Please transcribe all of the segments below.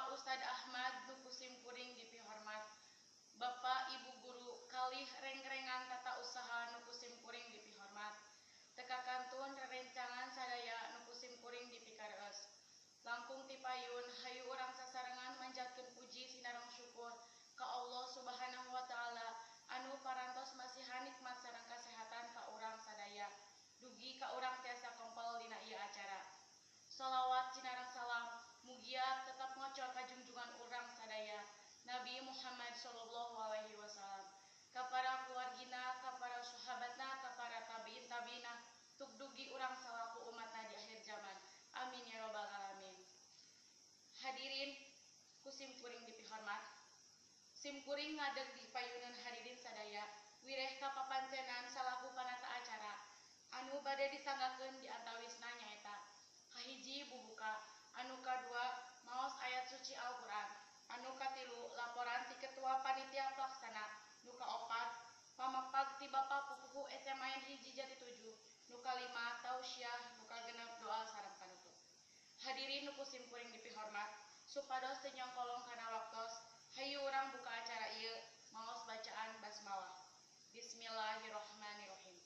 Bapak Ustad Ahmad nu ku sim kuring dipihormat, Bapak Ibu guru kalih rengrengan tata usaha nu ku sim kuring dipihormat, teka kantun rerencangan sadaya nu ku sim kuring dipikareus. Langkung ti payun, hayu urang sasarengan manjatkeun puji sinareng syukur ka Allah Subhanahu wa Ta'ala anu parantos masihan nikmat sareng kasehatan ka urang sadaya dugi ka urang tiasa kempel dina ieu acara. Salawat sinareng salam mugia tetap ngocor ka junjungan urang sadaya, Nabi Muhammad sallallahu alaihi wasallam, ka para keluargina, ka para sahabatna, ka para tabiin tabiina, tuk dugi urang salaku umatna di akhir zaman. Amin ya robbal alamin. Hadirin ku sim kuring dipihormat, sim kuring ngadeg di payunan hadirin sadaya wireh ka papancenan salaku panata acara anu bade disanggakeun di antawisna, nyaeta kahiji bubuka, anu kadua maos ayat suci Al-Qur'an, anu katilu laporan ti ketua panitia pelaksana, nu kaopat pamapag ti Bapak Pupuhu SMA 1 Jati 7, nu kalima tausiah, nu kagenep doa sareng panutup. Hadirin nu ku sim kuring dipihormat, supados teu nyongkolong kana waktos, hayu urang buka acara ieu maos bacaan basmalah. Bismillahirrahmanirrahim.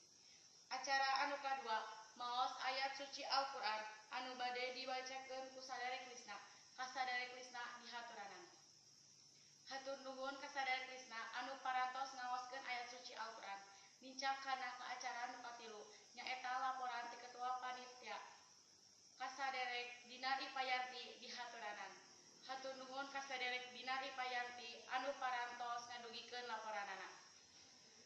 Acara anu kadua maos ayat suci Al-Qur'an anu bade dibacakeun ku saderek Lisna. Ka saderek Lisna dihaturanan. Hatur nuhun ka saderek Lisna anu parantos ngaoskeun ayat suci Al-Qur'an. Nincak kana ka acara nu katilu, nyaeta laporan ti ketua panitia. Ka saderek Dinar Ipayanti dihaturanan. Hatur nuhun ka saderek Dinar Ipayanti anu parantos ngadugikeun laporanana.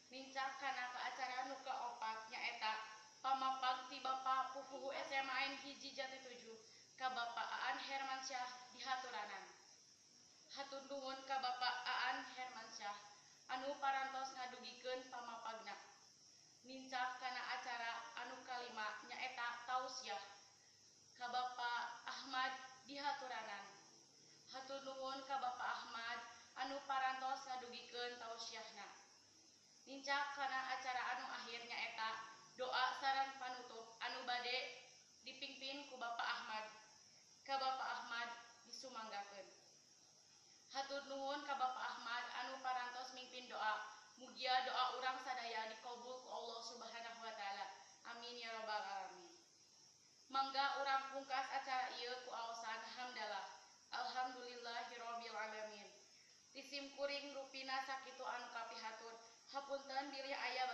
Nincak kana ka acara nu kaopat, nyaeta pamapag ti Bapak Pupuhu SMA 1 Jati 7. Ka Bapak Aan Hermansyah dihaturanan. Hatur nuhun ka Bapak Aan Hermansyah anu parantos ngadugikeun pamapagna. Nincak kana acara anu kalima, nyaeta tausiah. Ka Bapak Ahmad dihaturanan. Hatur nuhun ka Bapak Ahmad anu parantos ngadugikeun tausiahna. Nincak kana acara anu akhir, nyaeta doa sareng panutup anu bade dipimpin ku Bapak Ahmad. Ka Bapak Ahmad disumanggakeun. Hatur nuhun ka Bapak Ahmad anu parantos mimpin doa. Mugia doa urang sadaya dikabul ku Allah Subhanahu wa Taala. Amin ya robbal alamin. Mangga urang pungkas acara ieu ku aosan hamdalah. Alhamdulillahirabbil alamin. Ti sim kuring rupina sakitu anu kapihatur. Hapunten bilih aya